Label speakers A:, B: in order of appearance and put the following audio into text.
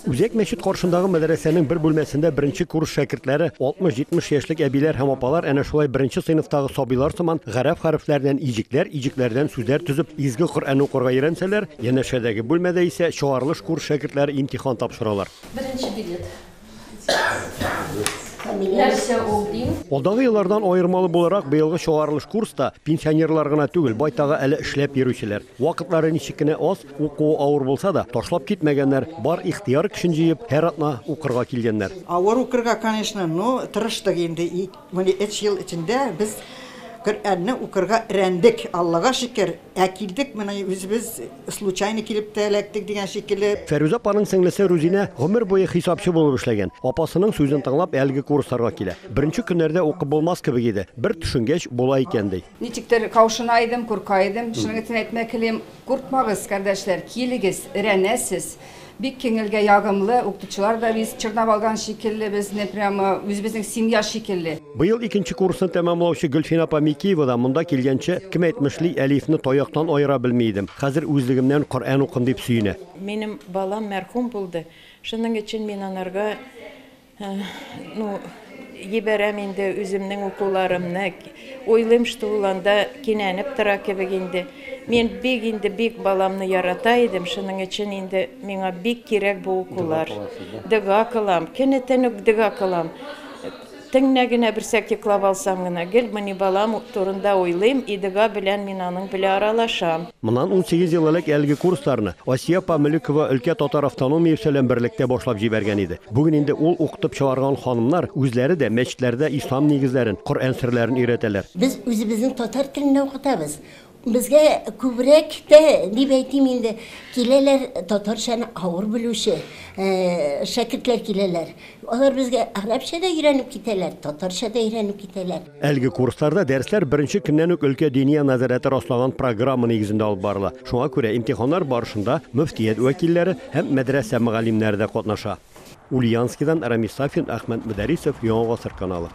A: Үзәк мәчет каршындагы мәдрәсәнең бер бүлмәсендә беренче курс шәкертләре 60-70 яшьлек әбиләр һәм апалар әнә шулай беренче сыйныфтагы сабыйлар сыман гарәп хәрефләреннән иҗекләр, иҗекләрдән сүзләр төзеп изге Коръән укырга өйрәнсәләр, янәшәдәге бүлмәдә исә чыгарылыш курс шәкертләре имтихан тапшыралар.
B: Беренче билет. Нәрсә ул дим?
A: Алдагы еллардан аермалы буларак, быелгы чыгарылыш курста пенсионерлар гына түгел, байтагы әле эшләп йөрүчеләр. Вакытлары ничек кенә аз, укуы авыр булса да, ташлап китмәгәннәр, бар ихтыяр көчен җыеп, һәр атна укырга килгәннәр.
C: Авыр укырга, конечно, но тырыштык инде. Менә өч ел эчендә без Коръәнне укырга өйрәндек, Аллага шөкер. Ә килдек менә үзебез случайно килеп тә эләктек дигән шикелле.
A: Фәрүзә апаның сеңлесе Рузинә гомер буе хисапчы булып эшләгән. Апасының сүзен тыңлап, әлеге курсларга килә. Беренче көннәрдә укып булмас кебек иде. Бер төшенгәч, була икән, ди.
D: Ничектер каушана идем, курка идем. Шуның өчен әйтмәк телим, куркмагыз, кардәшләр, килегез, өйрәнәсез. Бик күңелгә ягымлы, укытучылар да без чорнап алган шикелле безне, прямо үзебезнең семья шикелле.
A: Быел икенче курсны тәмамлаучы Гөлфинә апа Микиева да монда килгәнче, кем әйтмешли, әлифне таяктан аера белми идем. Хәзер үзлегемнән Коръән укым дип сөенә.
E: Минем балам мәрхүм булды. Шуның өчен мин анарга, ну, җибәрәм инде үземнең укуларымны. Уйлыйм, что ул анда кинәнеп тора кебек инде. Мин бик инде бик баламны ярата идем, шуның өчен инде миңа бик кирәк бу укулар. Дога кылам, көне төн үк дога кылам. Төнлә генә берсәк йоклап алсам гына, гел менә балам турында уйлыйм, и дога белән мин аның белән аралашам.
A: Моннан 18 ел элек әлеге курсларны Асия апа Мөлекова өлкә татар автономиясе белән берлектә башлап җибәргән иде. Бүген инде ул укытып чыгарган ханымнар үзләре дә мәчетләрдә ислам нигезләрен, Коръән серләрен өйрәтәләр.
F: Без үзебезнең татар телендә укытабыз. Безгә күбрәк тә, дип әйтим инде, киләләр татарчаны авыр белүче шәкертләр киләләр. Алар безгә гарәпчә дә өйрәнеп китәләр, татарча да өйрәнеп китәләр.
A: Әлеге курсларда дәресләр беренче көннән үк өлкә диния нәзарәте раслаган программа нигезендә алып барыла. Шуңа күрә имтиханнар барышында мөфтият вәкилләре һәм мәдрәсә мөгаллимнәре дә катнаша. Ульяновскидан Рамис Сафин, Әхмәт Мөдәрисов, Яңа Гасыр каналы.